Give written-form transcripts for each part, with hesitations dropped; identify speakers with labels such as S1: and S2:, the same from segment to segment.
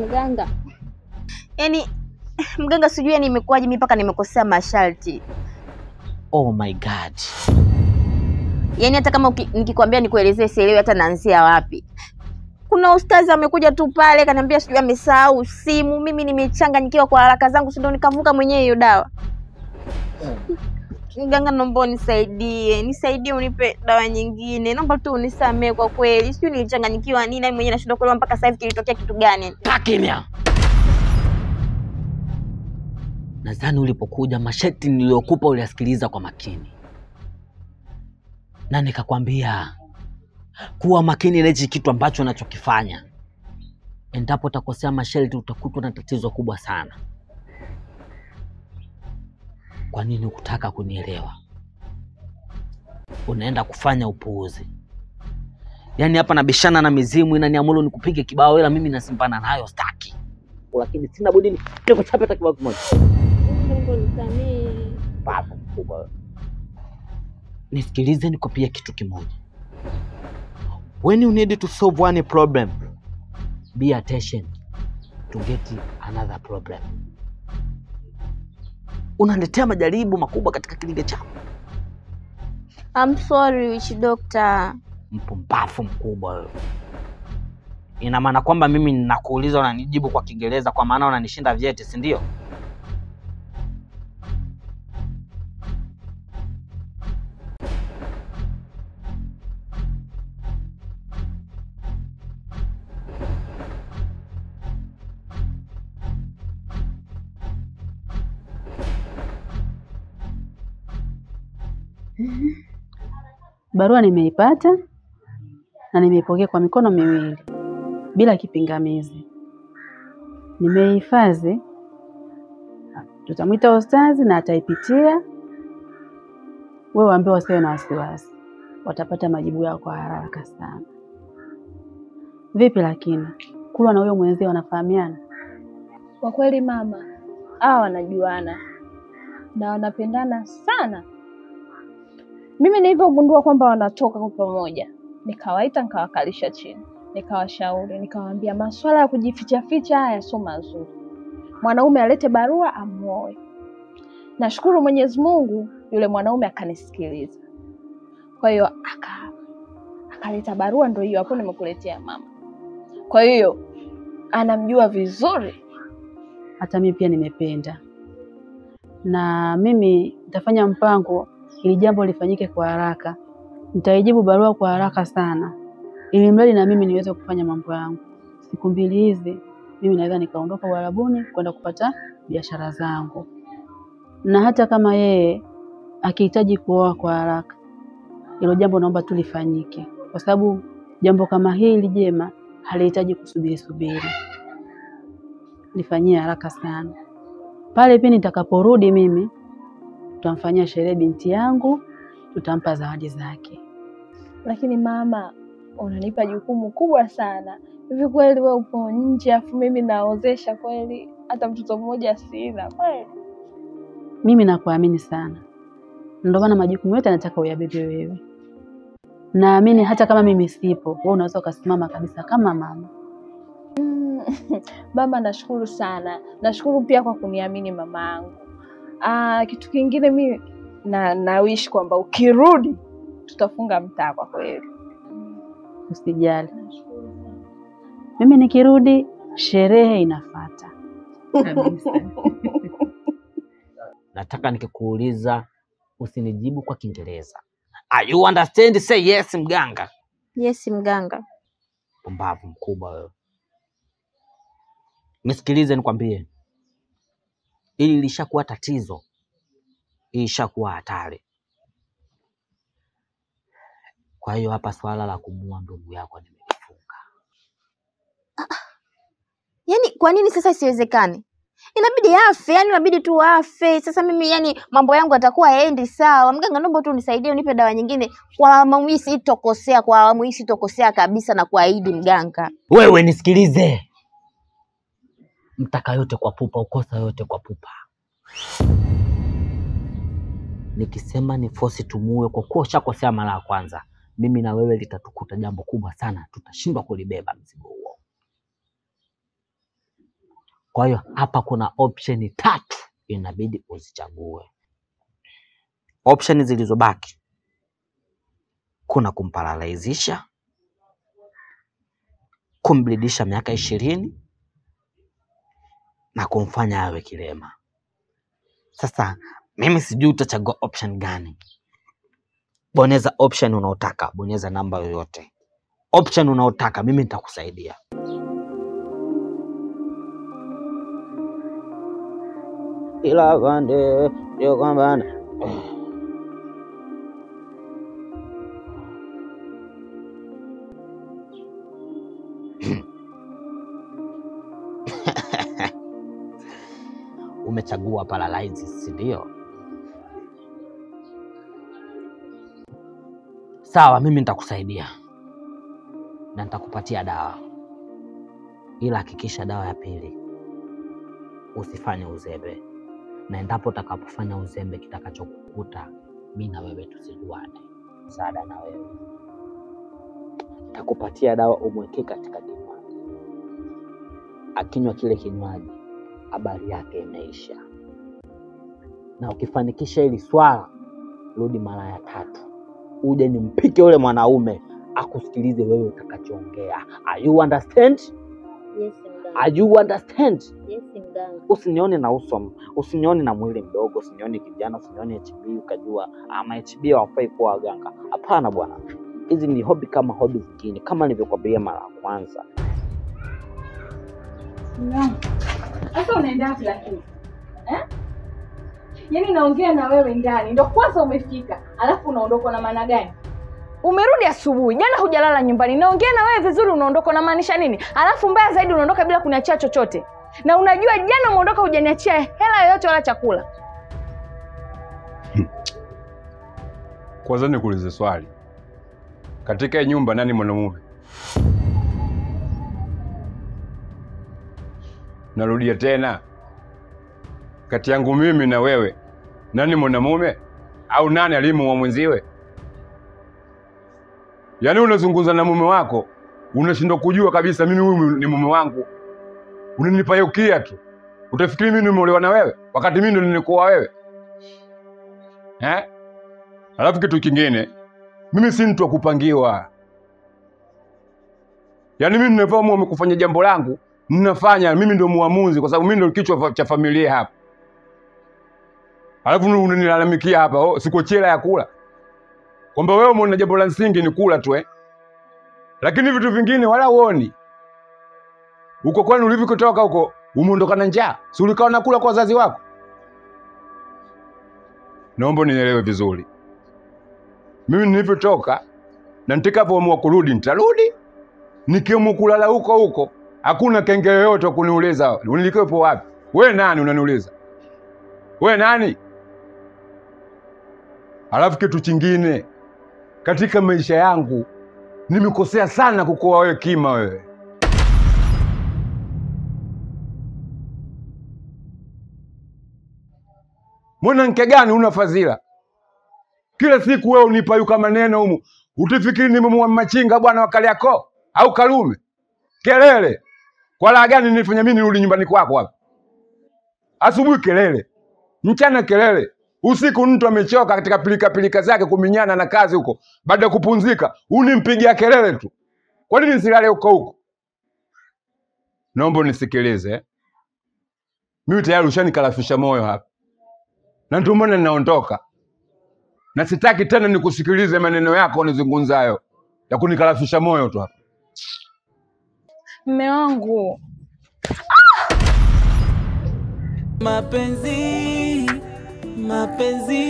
S1: Mganga, yaani mganga, sijui yani imekuwaje mimi mpaka nimekosea masharti.
S2: Oh my God.
S1: Yaani hata kama nikikwambia nikuelezee sielewi hata naanzia wapi. Kuna ustazi amekuja tu pale kaniambia sijui amesahau simu, mimi nimechanganyikiwa kwa haraka zangu, si ndio nikavuka mwenyewe hiyo dawa. Mganga, naomba unisaidie, nisaidie unipe dawa nyingine. Naomba tu unisamee kwa kweli. Sijui nilichanganyikiwa nini, mimi mwenyewe nashindwa kuelewa mpaka sasa hivi kilitokea kitu gani.
S2: Kaa kimya. Nadhani ulipokuja masharti niliyokupa uliyasikiliza kwa makini. Na nikakwambia kuwa makini na hichi kitu ambacho unachokifanya. Endapo utakosea masharti utakutwa na tatizo kubwa sana. Kwa nini hukutaka kunielewa? Unaenda kufanya upuuzi. Yaani hapa nabishana na mizimu inaniamuru nikupige kibao, ila mimi nasimbana nayo staki. Lakini sina budi nikuchape hata kibao kimoja. Baba mkubwa. Nisikilize nikupie kitu kimoja. When you need to solve one problem, be attention to get another problem. Unaniletea majaribu makubwa katika kilinge chako.
S1: I'm sorry witch doctor.
S2: Mpumbafu mkubwa wewe. Ina maana kwamba mimi ninakuuliza unanijibu kwa Kiingereza kwa maana unanishinda vyeti, si ndio?
S3: Barua nimeipata na nimeipokea kwa mikono miwili bila kipingamizi. Nimeihifadhi. Tutamwita ustazi na ataipitia. Wewe waambie wasiwe na wasiwasi, watapata majibu yao kwa haraka sana. Vipi lakini Kulwa na huyo mwenzie wanafahamiana?
S4: Kwa kweli mama, hawa wanajuana na wanapendana sana. Mimi nilipogundua kwamba wanatoka kwa pamoja, nikawaita nikawakalisha chini, nikawashauri, nikawaambia masuala ya kujificha ficha haya sio mazuri. Mwanaume alete barua amuoe. Nashukuru Mwenyezi Mungu yule mwanaume akanisikiliza. Kwa hiyo akaleta barua, ndio hiyo hapo nimekuletea mama. Kwa hiyo anamjua vizuri.
S3: Hata mimi pia nimependa. Na mimi nitafanya mpango ili jambo lifanyike kwa haraka. Nitaijibu barua kwa haraka sana, ili mradi na mimi niweze kufanya mambo yangu. Siku mbili hizi mimi naweza nikaondoka Uarabuni kwenda kupata biashara zangu. Na hata kama yeye akihitaji kuoa kwa haraka, hilo jambo naomba tu lifanyike, kwa sababu jambo kama hili jema halihitaji kusubiri subiri. Nifanyie haraka sana. Pale pia nitakaporudi mimi tutamfanyia sherehe binti yangu, tutampa zawadi zake.
S4: Lakini mama, unanipa jukumu kubwa sana. Hivi kweli wewe upo nje afu mimi naozesha kweli? Hata mtoto mmoja sina kweli?
S3: Mimi nakuamini sana. Ndio maana majukumu yote nataka uyabebe wewe. Naamini hata kama mimi sipo, wewe unaweza ukasimama kabisa kama mama.
S4: Mama, nashukuru sana. Nashukuru pia kwa kuniamini mamangu. Kitu kingine mimi na wish kwamba ukirudi tutafunga mtaa kwa kweli.
S3: Usijali. Mimi nikirudi sherehe inafuata. Kabisa.
S2: Nataka nikikuuliza usinijibu kwa Kiingereza. Are you understand? Say yes mganga.
S1: Yes mganga.
S2: Pumbavu mkubwa wewe. Nisikilize nikwambie. Ili lishakuwa tatizo, ilishakuwa hatari. Kwa hiyo hapa swala la kumuua ndugu yako nimelifunga.
S1: Yaani kwa nini sasa isiwezekane? Inabidi afe, yani inabidi tu afe. Sasa mimi yani mambo yangu yatakuwa haendi sawa. Mganga, naomba tu unisaidie unipe dawa nyingine. Kwa awamu hii sitokosea, kwa awamu hii sitokosea kabisa na kuahidi mganga.
S2: Wewe nisikilize. Mtaka yote kwa pupa, ukosa yote kwa pupa. Nikisema ni force tumuue kwa kuwa ushakosea mara ya kwanza, mimi na wewe litatukuta jambo kubwa sana, tutashindwa kulibeba mzigo huo. Kwa hiyo hapa kuna option tatu inabidi uzichague. Option zilizobaki kuna kumparalaizisha, kumblidisha miaka 20 na kumfanya awe kilema. Sasa mimi sijui utachagua option gani. Bonyeza option unaotaka, bonyeza namba yoyote. Option unaotaka mimi nitakusaidia. Ila vande ndio kwamba umechagua paralysis, si ndio? Sawa, mimi nitakusaidia na nitakupatia dawa, ila hakikisha dawa ya pili usifanye uzembe, na endapo utakapofanya uzembe kitakachokukuta mimi na wewe tusijuane. Msaada na wewe nitakupatia dawa umweke katika kinywaji, akinywa kile kinywaji habari yake imeisha. Na ukifanikisha hili swala, rudi mara ya tatu uje nimpike yule mwanaume akusikilize wewe utakachoongea. Are you understand?
S1: Yes, mganga.
S2: Are you understand?
S1: Yes, mganga.
S2: Usinione na uso, usinione na mwili mdogo, usinione kijana, usinione HB ukajua ama HB hawafai kuwa waganga. Hapana bwana. Hizi ni hobby kama hobby zingine, kama nilivyokuambia mara ya kwanza.
S4: Sasa unaenda wapi lakini? Eh? Yaani naongea na wewe ndani, ndio kwanza umefika, alafu unaondoka na maana gani? Umerudi asubuhi, jana hujalala nyumbani. Naongea na wewe vizuri unaondoka na maanisha nini? Alafu mbaya zaidi unaondoka bila kuniachia chochote. Na unajua jana umeondoka hujaniachia hela yoyote wala chakula.
S5: Kwanza nikuulize swali. Katika nyumba nani mwanamume? Narudia tena. Kati yangu mimi na wewe, nani mwanamume? Au nani alimuoa mwenziwe? Yaani unazungumza na mume wako, unashindwa kujua kabisa mimi huyu ni mume wangu. Unanipayukia tu. Utafikiri mimi nimeolewa na wewe wakati mimi ndo nilikuoa wewe. Eh? Alafu kitu kingine, mimi si mtu wa kupangiwa. Yaani mimi ninavyoamua kufanya jambo langu, ninafanya, mimi ndio muamuzi kwa sababu mimi ndio kichwa cha familia hapa. Alafu unanilalamikia hapa, oh, sikuchela ya kula. Kwamba wewe umeona jambo la msingi ni kula tu eh. Lakini vitu vingine wala uoni. Uko kwani ulivyotoka huko umeondoka na njaa? Si ulikaa na kula kwa wazazi wako? Naomba nielewe vizuri. Mimi nilivyotoka na nitakapoamua kurudi nitarudi. Nikiamua kulala huko huko, hakuna kengele yoyote kuniuliza nilikuwepo wapi. Wewe nani unaniuliza? Wewe nani? Alafu kitu kingine, katika maisha yangu nimekosea sana kukuoa wewe kima wewe. Mwanamke gani una fadhila? Kila siku wewe unipayuka maneno humu. Utafikiri nimemuoa machinga bwana wa Kariakoo au Karume? Kelele. Kwa la gani nilifanya mimi nirudi nyumbani kwako hapa? Asubuhi kelele, mchana kelele, usiku mtu amechoka katika pilika pilika zake kuminyana na kazi huko. Baada ya kupumzika, unimpigia kelele tu. Kwa nini nisilale huko huko? Naomba unisikilize. Mimi tayari ushanikalafisha moyo hapa. Na ndio maana ninaondoka. Na sitaki tena nikusikilize maneno yako unizungumzayo ya kunikalafisha moyo tu hapa.
S4: Mume wangu.
S6: Mapenzi, mapenzi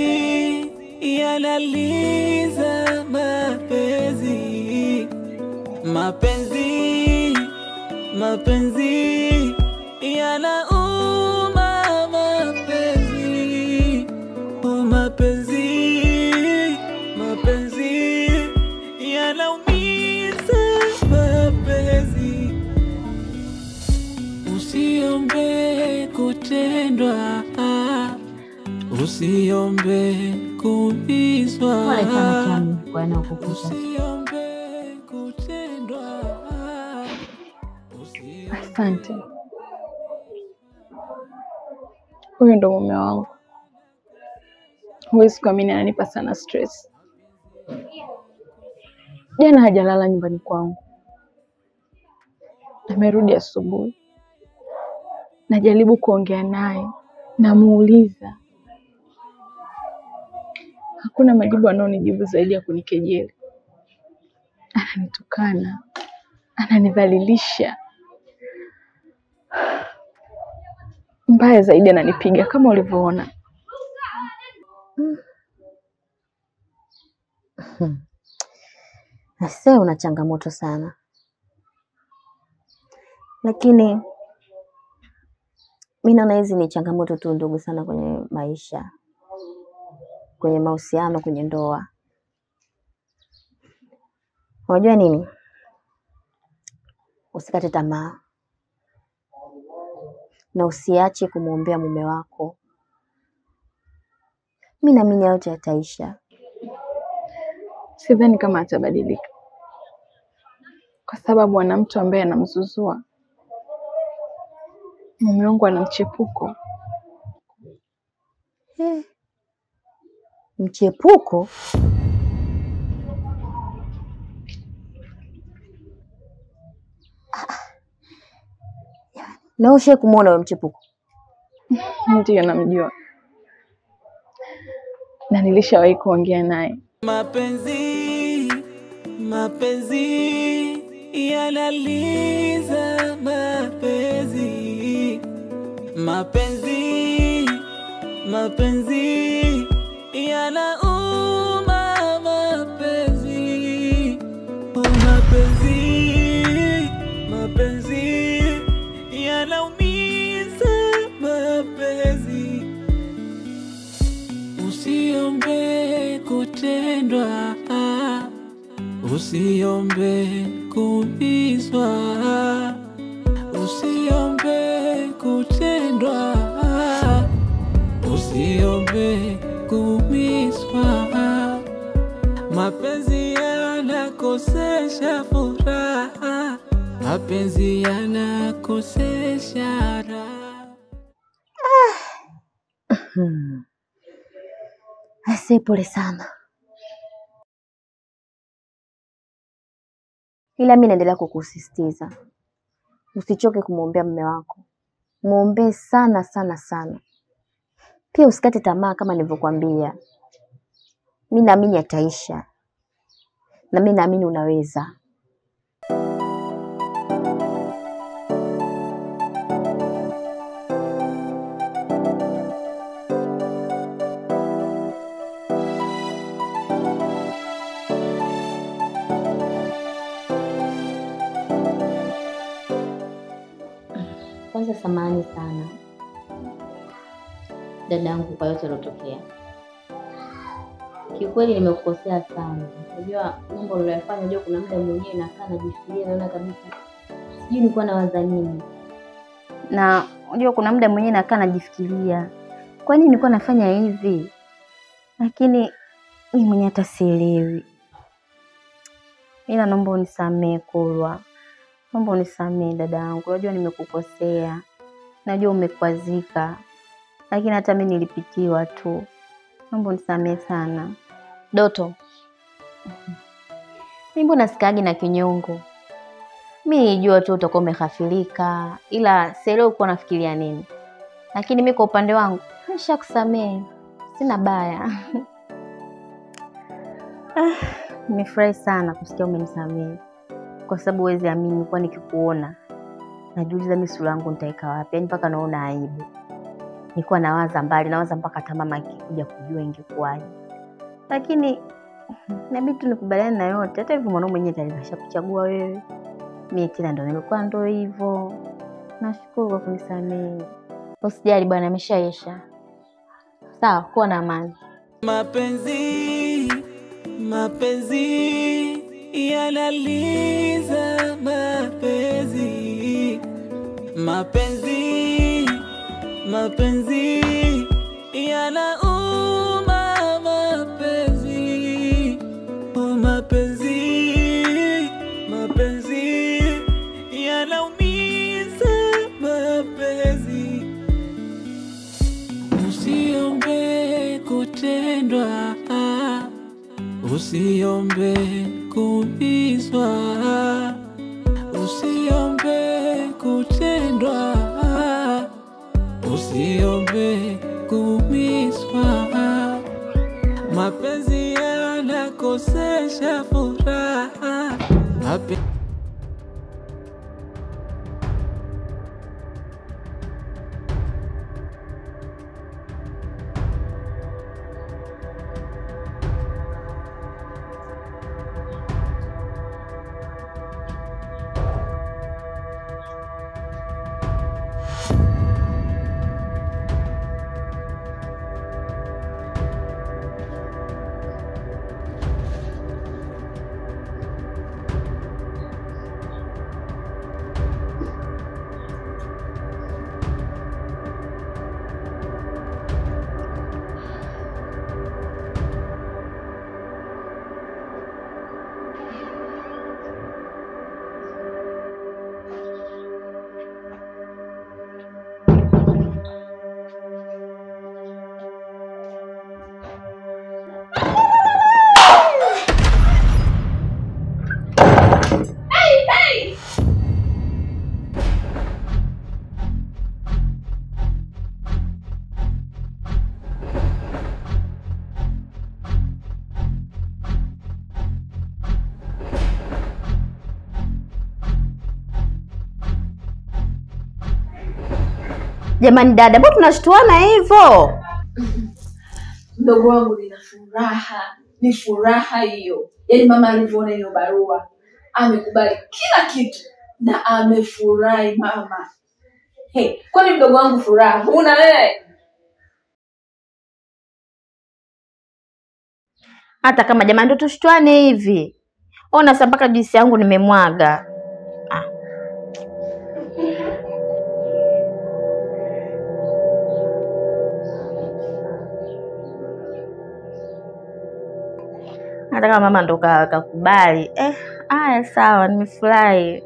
S6: yanaliza mapenzi. Mapenzi, mapenzi yanauma mapenzi. Mapenzi, mapenzi yanaumiza mapenzi. Usiombe kutendwa, usiombe kuumizwa.
S1: Pole sana Chami kwa yanayokukuta.
S6: Usiombe kutendwa.
S4: Asante. Huyo ndo mume wangu. Huwezi kuamini, ananipa sana stress. Jana hajalala nyumbani kwangu, amerudi asubuhi. Najaribu kuongea naye, namuuliza, hakuna majibu anaonijibu zaidi ya kunikejeli. Ananitukana, ananidhalilisha, mbaya zaidi ananipiga kama ulivyoona.
S1: Ase, una changamoto sana, lakini mi naona hizi ni changamoto tu ndogo sana kwenye maisha, kwenye mahusiano, kwenye ndoa. Unajua nini? Usikate tamaa na usiache kumwombea mume wako. Mi naamini yote yataisha.
S4: Sidhani kama atabadilika, kwa sababu ana mtu ambaye anamzuzua. Mume wangu ana mchepuko.
S1: Mchepuko? Na ushawahi kumuona huyo mchepuko?
S4: Ndiyo, namjua na nilishawahi kuongea naye.
S6: Mapenzi, mapenzi yanaliza mapenzi, mapenzi, mapenzi yanauma mapenzi, mapenzi, mapenzi yanaumiza mapenzi. Usiombe kutendwa, usiombe kuumizwa, usiombe kutendwa, usiombe kuumizwa. Mapenzi yanakosesha furaha, mapenzi yanakosesha raha.
S1: Ase, pole sana, ila mi naendelea kukusisitiza usichoke kumwombea mume wako, mwombee sana sana sana. Pia usikate tamaa kama nilivyokuambia. Mi naamini yataisha, na mi naamini unaweza. Kwanza samahani sana dadangu kwa yote yaliyotokea. Kiukweli nimekukosea sana. Unajua mambo niliyofanya, unajua kuna muda mwenyewe nakaa najifikiria, naona kabisa sijui nilikuwa nawaza nini. Na unajua kuna muda mwenyewe nakaa najifikiria, kwa nini nilikuwa nafanya hivi? Lakini mimi mwenyewe hata sielewi. Ila naomba unisamee Kulwa. Naomba unisamee dadangu. Unajua nimekukosea. Najua umekwazika. Lakini hata mimi nilipitiwa tu. Naomba unisamee sana. Doto, mimi mbona sikaagi na kinyongo? Mimi nilijua tu utakuwa umeghafilika, ila sielewi ulikuwa unafikiria nini. Lakini mimi kwa upande wangu nishakusamehe, sina baya. Nimefurahi sana kusikia umenisamehe, kwa sababu huwezi amini, nilikuwa nikikuona najiuliza mimi sura yangu nitaika wapi, yaani mpaka naona aibu. Nilikuwa nawaza mbali, nawaza mpaka hata mama akikuja kujua ingekuwaje. Lakini inabidi tu nikubaliane na yote. Hata hivyo mwanaume mwenyewe tayari kashakuchagua wewe. Mimi tena ndo nilikuwa ndo hivyo. Nashukuru kwa kunisamehe. Usijali bwana, ameshaisha. Sawa, kuwa na amani.
S6: Mapenzi, mapenzi yanaliza mapenzi, mapenzi, mapenzi yanauma mapenzi, mapenzi, mapenzi yanaumiza mapenzi. kutendwa, usiombe kuumizwa, usiombe kutendwa, usiombe kuumizwa. Mapenzi yanakosesha furaha.
S1: Jamani dada, mbona tunashtuana hivyo?
S7: Mdogo wangu nina furaha, ni furaha hiyo. Yaani mama alivyoona hiyo barua, amekubali kila kitu na amefurahi mama. Hey, kwani mdogo wangu furaha huna wewe?
S1: Hata kama jamani ndo tushtuane hivi. Ona sasa mpaka juisi yangu nimemwaga. Hata kama mama ndo kakubali. Haya sawa, nimefurahi.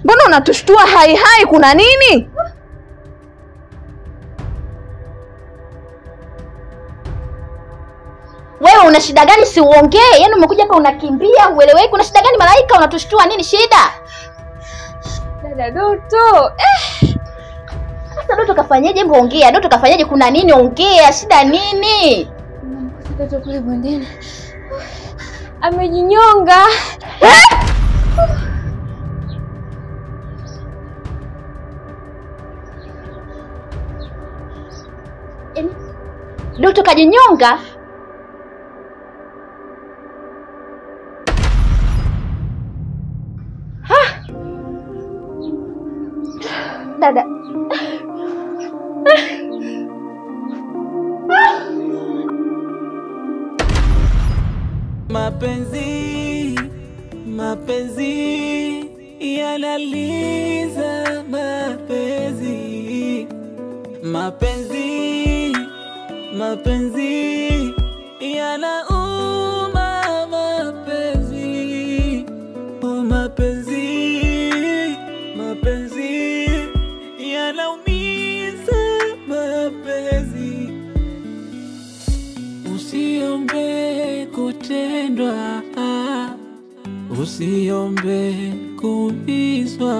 S7: Mbona unatushtua hai hai, kuna nini?
S1: Wewe una shida gani si uongee? Yaani umekuja hapa unakimbia, hueleweki. Kuna shida gani Malaika? Unatushtua nini shida?
S4: Dada Doto.
S1: Sasa Doto kafanyeje? Hebu ongea. Doto kafanyeje? Kuna nini? Ongea. Shida nini?
S4: Nimemkuta Doto kule bondeni. Amejinyonga.
S1: Doto kajinyonga? Ha! Dada.
S6: Mapenzi, mapenzi yanaliza, mapenzi, mapenzi, mapenzi yanauma, mapenzi, oh mapenzi, mapenzi yanaumiza, mapenzi. Usiombe kutendwa, usiombe kuumizwa,